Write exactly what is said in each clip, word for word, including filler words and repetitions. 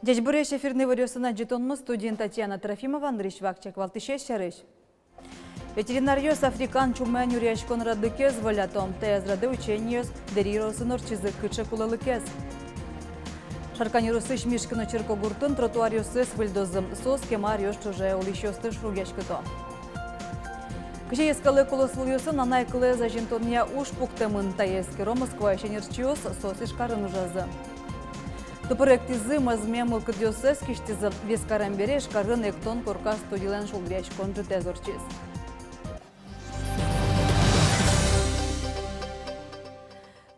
Ӟечбуресь! Эфирын «Иворъёс» но ӝытонмы, студиын Татьяна Трофимова. Нырысь вакчияк валтӥсез сярысь. Ветеринаръёс африкан чумаен нюръяськон радлыкез волято. Таяз радэ учениос Дэри ёросын ортчизы. Кыӵе кулэлыкез? Шаркан ёросысь Мишкино черкогуртын тротуаръёссэс выльдозы. Соос кема аръёс ӵоже улӥсьёсты шугъяськыто. Кызьы йӧскалык улосвылъёсын анай кылэз азинтонъя уж пуктэмын, тае эскеро Москваысь ӧнерчиос. Соос Ижкарын ужазы. Тупыректӥзы мӧзме мылкыдъёссэс, кисьтӥзы. Вискарам бере Ижкарын эктон корка студилэн шулдыръяськон ӝытэз ортчиз.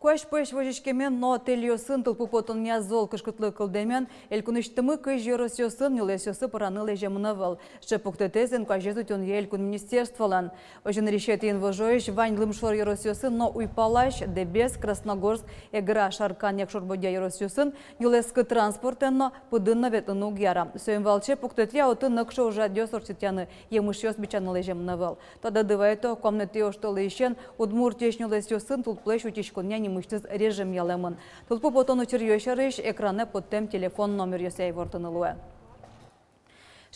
Куазь пӧсь возиськемен но тэльёсын тылпу потонъя зол кышкытлык кылдэмен элькунысьтымы кызь ёросъёсын нюлэсъёсы пӧраны лэземын ӧвӧл. Сыӵе пуктэтэз инкуазез утёнъя элькун министерстволэн. Озьы, нырысетӥ инвожоысь вань лымшор ёросъёсын но уйпалась Дэбес, Красногорск, Эгра, Шаркан, Якшур-Бӧдья ёросъёсын нюлэскы транспортэн но пыдын но ветлыны уг яра. Соин валче пуктэтъя отын нокыӵе ужрадъёс ортчытъяны, емышъёс бичаны лэземын ӧвӧл. Тодады вайто, куамынэтӥ оштолэзьысен Удмуртиысь нюлэсъёсын тылпулэсь утиськонъя нимысьтыз режим ялэмын. Тылпу потон учыръёс сярысь экранэ поттэм телефон номеръёсъя ивортыны луэ.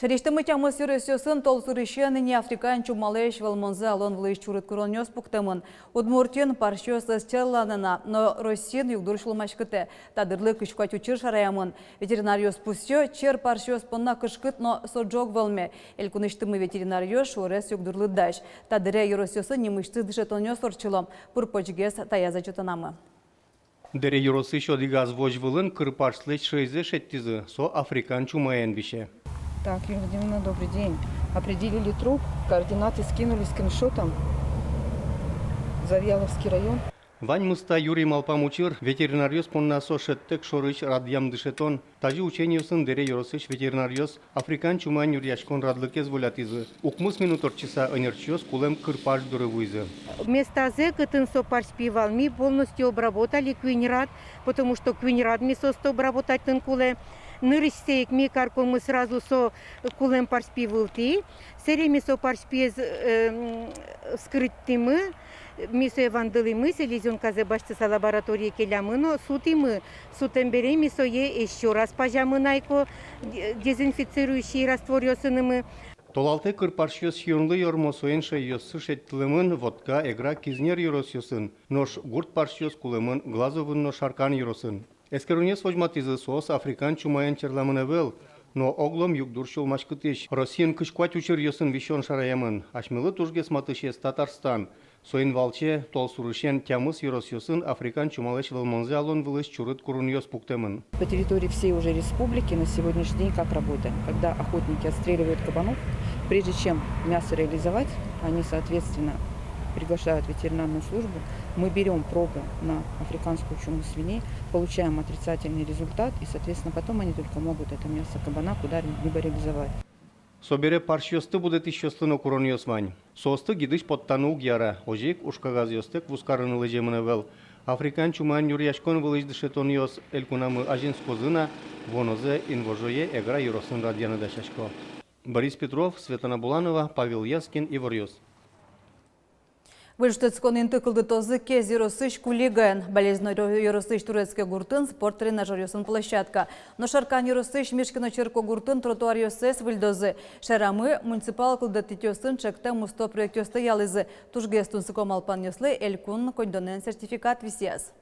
Шаерысьтымы тямыс ёросъёсын толсурысен ини африкан чумалэсь вӧлмонзэ алон вылысь чурыт куронъёс пуктэмын. Удмуртиын парсьёс ӧз черланы на, но Россиын югдур сюлмаськытэ. Та дырлы кызь куать учыр шараямын. Ветеринаръёс пусъё: чер парсьёс понна кышкыт но со ӝог вӧлме. Элькунысьтымы ветеринаръёс шуэрес югдурлы дась. Та дыре ёросъёсын нимысьтыз дышетонъёс ортчыло. Пыр-почгес таяз ӝытонамы. Дэри ёросысь одӥгаз возь вылын кыр парсьлэсь шӧйзэ шедьтӥзы, со африкан чумаен висе. Так, Юлия Владимировна, добрый день. Определили труп, координаты скинули скриншотом. Завьяловский район. Ваньмыз та юри малпам учыр, ветеринаръёс понна со шӧдтэк шорысь радъям дышетон. Тазьы учениосын Дэри ёросысь ветеринаръёс африкан чумаен нюръяськон радлыкез волятӥзы. Укмыс минут ортчыса ӧнерчиос кулэм кыр парсь доры вуизы. Местазэ, кытын со парсь пи вал, ми полностью обработали куинь рад, потому что куинь рад ми соосты обработатьтыны кулэ. Нырысьсэ ик ми каркомы сразу со кулэм парсь пи вылтӥ. Сэре ми со парсь пиез, э, м, вскрытьтӥмы, ми сое вандылӥмы, селезёнказэ басьтыса лабораторие келямы но сутӥмы. Сутэм бере ми сое ещё раз пазямы на ик, э, дезинфицирующий растворъёсынымы. Толалтэ кыр парсьёс сиёнлы ёрмо, соин шӧйёссы шедьтылэмын Вотка, Эгра, Кизнер ёросъёсын, нош гурт парсьёс кулэмын Глазовын но Шаркан ёросын. Эскеронъёс возьматӥзы, соос африкан чумаен черламын ӧвӧл, но оглом югдур сюлмаськытӥсь. Россиын кызь куать учыръёсын висён шараямын. Асьмелы тужгес матысез Татарстан. Соин валче толсурысен тямыс ёросъёсын африкан чумалэсь вӧлмонзэ алон вылысь чурыт куронъёс пуктэмын. По территории всей уже республики на сегодняшний день как работаем? Когда охотники отстреливают кабанов, прежде чем мясо реализовать, они, соответственно, приглашают ветеринарную службу, мы берём пробы на африканскую чуму свиней, получаем отрицательный результат, и, соответственно, потом они только могут это мясо кабана куда-либо реализовать. Собере парсьёсты будэтӥсьёслы но куронъёс вань. Соосты гидысь поттаны уг яра, озьы ик ужкагазъёстэк вузкарыны лэземын ӧвӧл. Африкан чумаен нюръяськон вылысь дышетонъёс элькунамы азинскозы на, вуонозэ инвожое Эгра ёросын радъяны дасясько. Борис Петров, Светлана Буланова, Павел Яскин, «Иворъёс». Выль шутэтскон инты кылдытозы Кез ёросысь Кулигаын. Балезино ёросысь Турецкий гуртын спорт тренажёръёсын площадка. Нош Шаркан ёросысь Мишкино черкогуртын тротуаръёссэс выльдозы. Шаерамы муниципал кылдытэтъёсын ӵектэм усто проектъёсты ялӥзы. Тужгес тунсыко малпанъёслы элькун коньдонэн сертификат висъяз.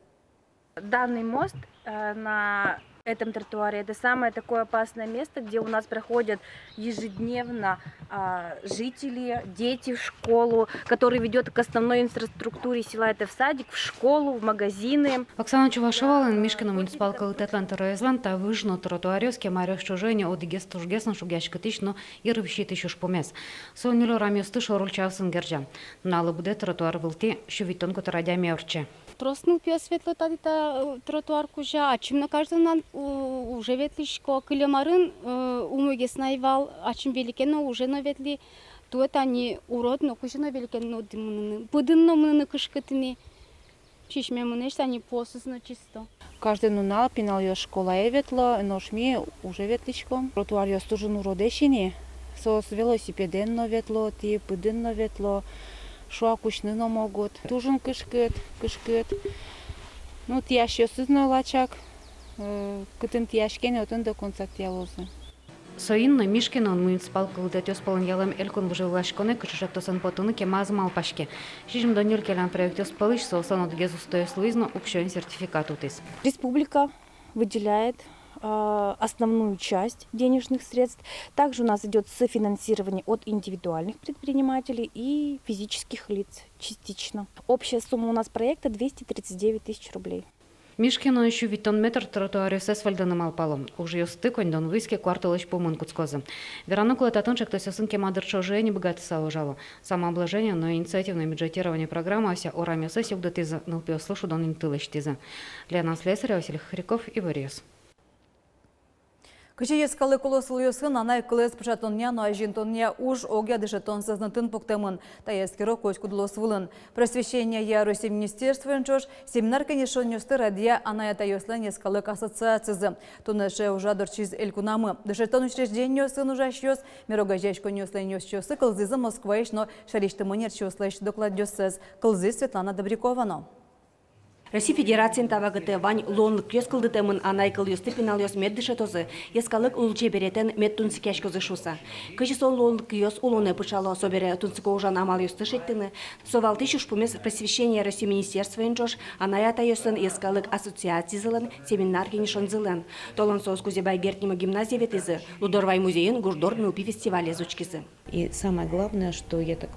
Данный мост, э, на этом тротуаре — это самое такое опасное место, где у нас проходят ежедневно, а, жители, дети в школу, который ведёт к основной инфраструктуре села, это в садик, в школу, в магазины. Оксана Чувашевалэн, Мишкино муниципал кылдытэтлэн тӧроезлэн, та выж но тротуаръёс кема аръёс ӵоже ини одӥгез тужгес но шугъяськытӥсь но йырвисьытӥсь ужпумез. Со ньыль урамъёсты шор ульчаосын герӟа. Нуналлы быдэ тротуар вылтӥ сю витьтон котыр адями ортче. Трос нылпиос ветло татын та, э, тротуар кузя, ачим но каждый нунал у-, уже ветлӥсько. Кылем арын, э, умойгес на ӧй вал, ачим великен но уже но ветлӥ. Туэ тани урод но, кузя но великен но ӧд мыныны. Пыдын но мыныны кышкыт ини. Сисьме мынэсь тани, пуосыз но чисто. Каждый нунал пиналъёс школае ветло, нош ми уже ветлӥськом. Тротуаръёс туж ик уродэсь ини. Соос велосипедэн но ветло, тӥ пыдын но ветло, шуак усьтыны но могут. Туж ик кышкыт, кышкыт. Ну, тӥясьёсыз но лачак. Э, кытын тӥяське ни, отын доконца тӥялозы. Соин но Мишкиноын муниципал кылдытэтъёс пӧлын ялэм элькун выжы выласьконэ кыӵе ӵектосэн потыны кема ӧз малпаське. Сизьымдон ньыль келян проектъёс пӧлысь соослэн одӥгез устоез луиз но уксёен сертификат утӥз. Республика выделяет, э, основную часть денежных средств. Также у нас идёт софинансирование от индивидуальных предпринимателей и физических лиц частично. Общая сумма у нас проекта двести тридцать девять тысяч рублей. Мишкиноын сю витьтон метр тротуаръёсэз выльдыны малпало. Ужъёсты коньдон вуиз ке, куартолэзь пумын кутскозы. Вераны кулэ, татын ӵектосъёсын кема дыр ӵоже ини быгатыса ужало. Самообложение но инициативное бюджетирование программаося урамъёсыз югдытӥзы, нылпиослы шудон инты лэсьтӥзы. Лена Слесарева, Василий Хохряков, «Иворъёс». Кызьы йӧскалык улосвылъёсын анай кылэз пыӵатонъя но азинтонъя уж огъя дышетон сӧзнэтын пуктэмын, тае эскеро котькуд улосвылын. Просвещениея Россиысь министерствоен ӵош семинар-кенешонъёсты радъя анай-атайёслэн йӧскалык ассоциацизы. Туннэ сыӵе ужрад ортчиз элькунамы. Дышетон учреждениосын ужасьёс, мер огазеяськонъёслэн ёзчиоссы кылзӥзы Москваысь но шаерысьтымы нерчиослэсь докладъёссэс, кылзӥз Светлана Добрякова но. Россия Федерациын та вакытэ вань луонлыкъёс кылдытэмын, анай кылъёсты пиналъёс мед дышетозы, йӧскалык улӟе беретэн мед тунсыкъяськозы шуыса. Кызьы со луонлыкъёс улонэ пыӵало, собере тунсыко ужан амалъёсты шедьтыны, со валтӥсь ужпумез Просвещениея Россиысь министерствоен ӵош анай-атайёслэн йӧскалык ассоциацизылэн семинар-кенешонзылэн. Толон соос Кузебай Герд нимо гимназие ветлӥзы, Лудорвай музейын «Гуждор» нылпи фестивалез учкизы. И самое главное, что я так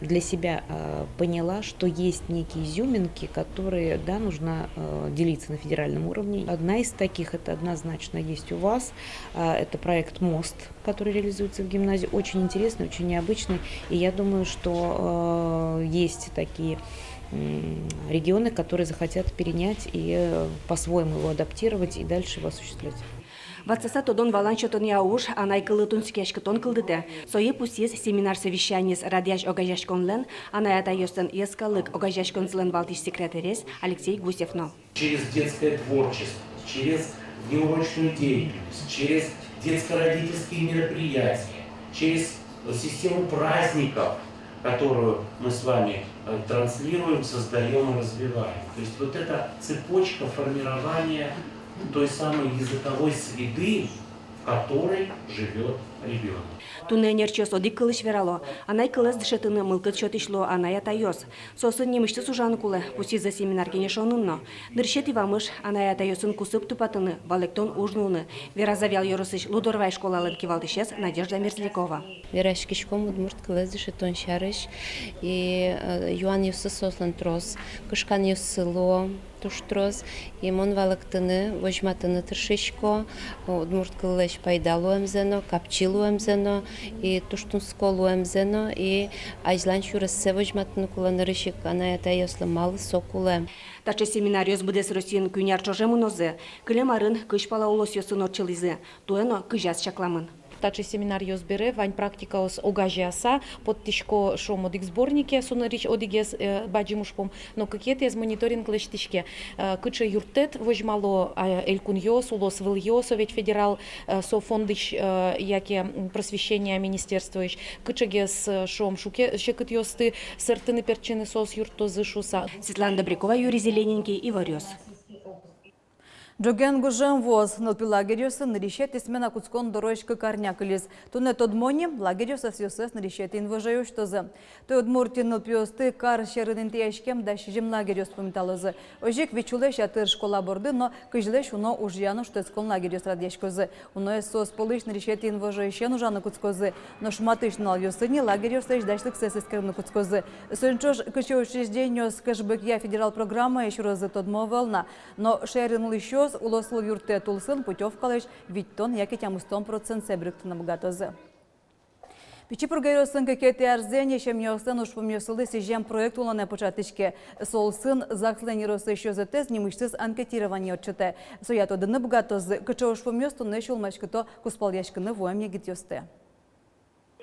для себя, э, поняла, что есть некие изюминки, которые, да, нужно, э, делиться на федеральном уровне. Одна из таких, это однозначно есть у вас, а, это проект «Мост», который реализуется в гимназии. Очень интересный, очень необычный. И я думаю, что, э, есть такие, м, регионы, которые захотят перенять и, э, по-своему его адаптировать и дальше его осуществлять. Ватсаса тодон-валан сётонъя уж анай кыллы тунсыкъяськытон кылдытэ. Сое пусйиз семинар-совещаниез радъясь огазеяськонлэн анай-атайёслэн йӧскалык огазеяськонзылэн валтӥсь секретарез Алексей Гусев но. Через детское творчество, через внеурочную деятельность, через детско-родительские мероприятия, через систему праздников, которую мы с вами, э, транслируем, создаём и развиваем. То есть вот эта цепочка формирования той самой языковой среды, в которой живёт ребёнок. Туннэ нерчиос одӥг кылысь верало: анай кылэз дышетыны мылкыд сётӥсь луо анай-атайёс. Соосын нимысьтыз ужаны кулэ, пусйизы семинар-кенешонын но. Нырысетӥ вамыш — анай-атайёсын кусып тупатыны, валэктон уж нуыны, вера Завьял ёросысь Лудорвай школалэн кивалтӥсез Надежда Мерзлякова. Вераськиськом удмурт кылэз дышетон сярысь, и, э, юанъёссы соослэн трос, кышканъёссы луо туж трос, и мон валэктыны, возьматыны тыршисько удмурт кыллэсь пайда луэмзэ но, капчи луэмзэ но, и туж тунсыко луэмзэ но, и азьлань сюрессэ возьматыны кулэ нырысь ик анай-атайёслы, малы со кулэ. Таӵе семинаръёс быдэс Россиын куинь ар ӵоже мынозы. Кылем арын кызь пала улосъёсын ортчылӥзы, туэ но кызьяз чакламын. Таӵе семинаръёс бере вань практикаос огазеяса, поттӥсько, шуом, одӥг сборнике, со нырысь одӥгез, э, бадӟым ужпум, но кыкетӥез мониторинг лэсьтӥське, э, кыӵе юрттэт возьмало, а, элькунъёс, улосвылъёс, со ведь федерал, э, со фондысь, э, яке, м, просвещения министерствоысь, кыӵегес, э, шуом, шуке-, секытъёсты сэрттыны-пертчыны соос юрттозы шуыса. Светлана Добрякова, Юрий Зелененький, Иворъёс. Ӝоген гужем вуоз. Нылпи лагерьёсын нырысетӥ смена кутскон дорозь кык арня кылиз. Туннэ тодмо ни, лагерьёс ӧсъёссэс нырысетӥ инвожое усьтозы. Туэ Удмуртиын нылпиосты кар сьӧрын интыяськем дас сизьым лагерьёс пумиталозы. Озьы ик вить сюлэсь ятыр школа борды но кызьлэсь уно ужъя но шутэтскон лагерьёс радъяськозы. Уноез соос пӧлысь нырысетӥ инвожоысен ужаны кутскозы. Нош матысь нуналъёсы ни лагерьёслэсь дасьлыксэс эскерыны кутскозы. Соин ӵош кыӵе учреждениос кэшбэкъя федерал программае сюрозы, тодмо ӧвӧл на. Но шаерын улӥсьёс улосвыл юрттэт улсын путёвкалэсь витьтон яке тямыстон процентсэ берыктыны быгатозы. Пичи Пурга ёросын кыкетӥ арзэ ни семьяослэн ужпумъёссылы сӥзем проект улонэ пыӵатӥське. Со улсын ЗАГСлэн ёросысь ёзэтэз нимысьтыз анкетирование ортчытэ. Соя тодыны быгатозы, кыӵе ужпумъёс туннэ сюлмаськыто кузпалъяськыны вуэм егитъёсты.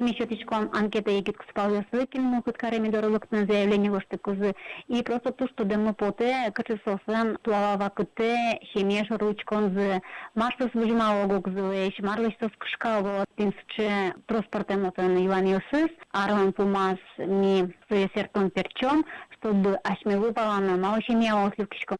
Ми сётӥськом анкета егит кузпалъёслы, кин мылкыд каре ми доры лыктыны, заявление гожтыкузы. И просто туж тодэме потэ, кыӵе соослэн туала вакытэ семья шоры учконзы, мар соос возьмало ог-огзылэсь, марлэсь соос кышкало. Тӥни сыӵе трос пӧртэм отын юанъёсыз. Арлэн пумаз ми сое сэрттон-пертчом, чтобы асьмелы валаны, малы семьяос люкисько.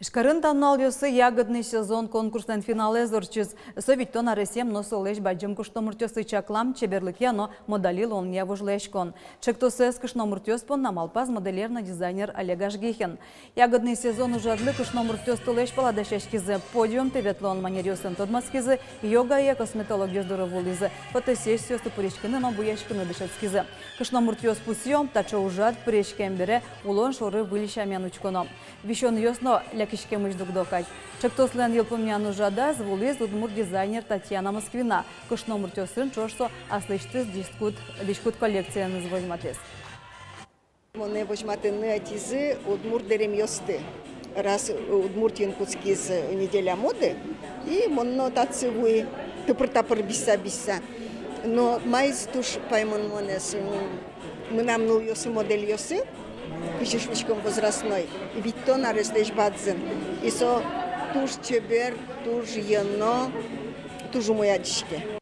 Ижкарын та нуналъёсы «Ягодный сезон» конкурслэн финалэз ортчиз. Со витьтон аресъем но солэсь бадӟым кышномуртъёслы чаклам, чеберлыкъя но модали луонъя вожвылъяськон. Ӵектосэз кышномуртъёс понна малпаз модельер но дизайнер Олег Ажгихин. «Ягодный сезон» ужрадлы кышномуртъёс толэзь пала дасяськизы, подиумтэ ветлон манеръёсын тодматскизы, йогае, косметологъёс доры вуылӥзы, фотосессиосы пыриськыны но буяськыны дышетскизы. Кышномуртъёс пусъё: таӵе ужрад пыриськем бере улон шоры выль сямен учконо. Висёнъёс но лякиськемысь дугдо кадь. Ӵектослэн йылпумъян ужрадаз вуылӥз удмурт дизайнер Татьяна Москвина. Кышномуртъёсын ӵош со аслэсьтыз дӥськут, дӥськут коллекциеныз возьматӥз. Монэ возьматыны ӧтизы удмурт дэремъёсты. Раз Удмуртиын кутскиз неделя моды, и мон но татчы вуи, тыпыр-тапыр бызьыса-бызьыса. Но маиз туж паймымон, м, мынам нылъёсы, модельёсы, кызьы шуиськом, возрастной, витьтон ареслэсь бадӟым. И со туж чебер, туж йӧно, туж умой адӟиське.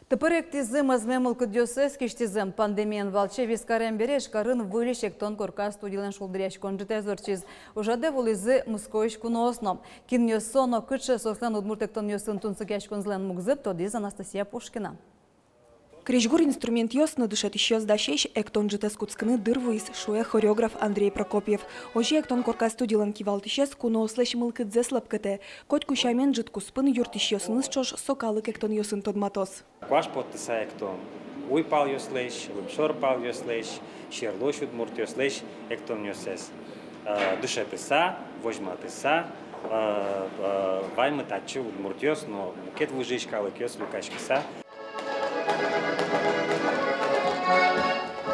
Тыпыр эктӥзы, мӧзме мылкыдъёссэс кисьтӥзы. Пандемиен валче вискарем бере Ижкарын выльысь эктон корка студилэн шулдыръяськон ӝытэз ортчиз. Ужрадэ вуылӥзы Мускоысь куноос но. Кинъёс со но кыӵе соослэн удмурт эктонъёсын тунсыкъяськонзылэн мугзы, тодӥз Анастасия Пушкина. Крезьгур инструментъёс но дышетӥсьёс дасесь эктон ӝытэз кутскыны дыр вуиз, шуэ хореограф Андрей Прокопьев. Озьы эктон корка студилэн кивалтӥсез куноослэсь мылкыдзэс лӧпкетэ. Котьку сямен, ӝыт куспын юрттӥсьёсыныз ӵош со калык эктонъёсын тодматоз. Куаш поттыса эктон уйпалъёслэсь, лымшор палъёслэсь, сьӧрлось удмуртъёслэсь эктонъёссэс, э, дышетыса, возьматыса, э, э, ваньмы татчы удмуртъёс но мукет выжыысь калыкъёс люкаськыса.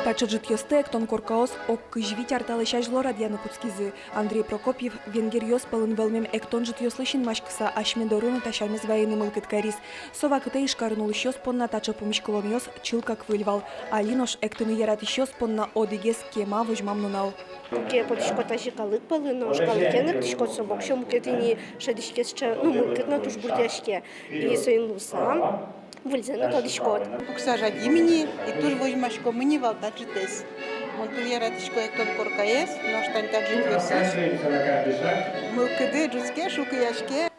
Таӵе ӝытъёсты эктон коркаос ог кызь вить ар талэсь азьло радъяны кутскизы. Андрей Прокопьев венгеръёс пӧлын вӧлмем эктон ӝытъёслы синмаськыса асьме доры но та сямез вайыны мылкыд кариз. Со вакытэ Ижкарын улӥсьёс понна таӵе пумиськылонъёс чылкак выль вал. Али нош эктыны яратӥсьёс понна одӥгез кема возьмам нунал. Куке потӥськод тазьы калык пӧлы, нош калыкен эктӥськод, со воксё мукет ини шӧдӥське сыӵе, ну, мылкыд но туж бурдъяське. И соин луыса выльзэ но тодӥськод. Пукса жадим ини, и туж возьмаськом ини вал та ӝытэз. Мон туж яратӥсько эктон коркаез, нош тани та ӝытъёсыз мылкыды ӝутске, шуккыяське.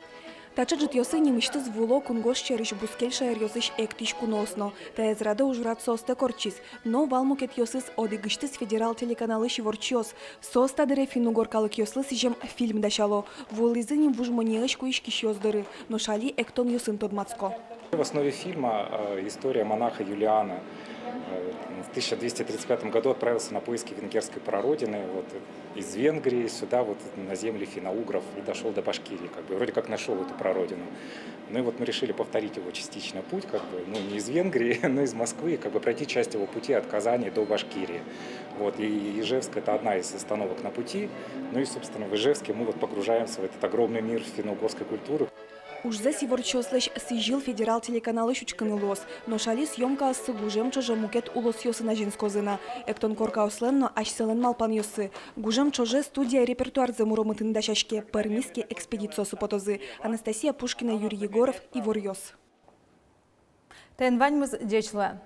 Таӵе ӝытъёсы нимысьтыз вуыло кунгож сьӧрысь бускель шаеръёсысь эктӥсь куноос но. Таяз радэ ужрад соостэк ортчиз. Но вал мукетъёсыз, одӥгысьтыз федерал телеканалысь иворчиос. Соос та дыре финн-угор калыкъёслы сӥзем фильм дасяло. Вуылӥзы ни Вуж Моньыысь куиськисьёс доры, нош али эктонъёсын тодматско. В основе фильма, э, история монаха Юлиана. Э, в тысяча двести тридцать пятом году отправился на поиски венгерской прародины, вот, из Венгрии сюда, вот, на земли финно-угров, и дошёл до Башкирии, как бы, вроде как нашёл эту прародину. Ну и вот мы решили повторить его частично путь, как бы, ну, не из Венгрии, но из Москвы, и как бы пройти часть его пути от Казани до Башкирии. Вот, и Ижевск — это одна из остановок на пути. Ну и, собственно, в Ижевске мы вот погружаемся в этот огромный мир финно-угорской культуры. Ужзэс иворчиослэсь сӥзьыл федерал телеканалысь учкыны луоз. Нош али съёмкаоссы гужем ӵоже мукет улосъёсын азинскозы на. Эктон коркаослэн но асьсэлэн малпанъёссы. Гужем ӵоже студия репертуарзэ муромытыны дасяське, пӧрмиз ке, экспедициосы потозы. Анастасия Пушкина, Юрий Егоров, «Иворъёс». Таин ваньмыз, ӟеч луэ.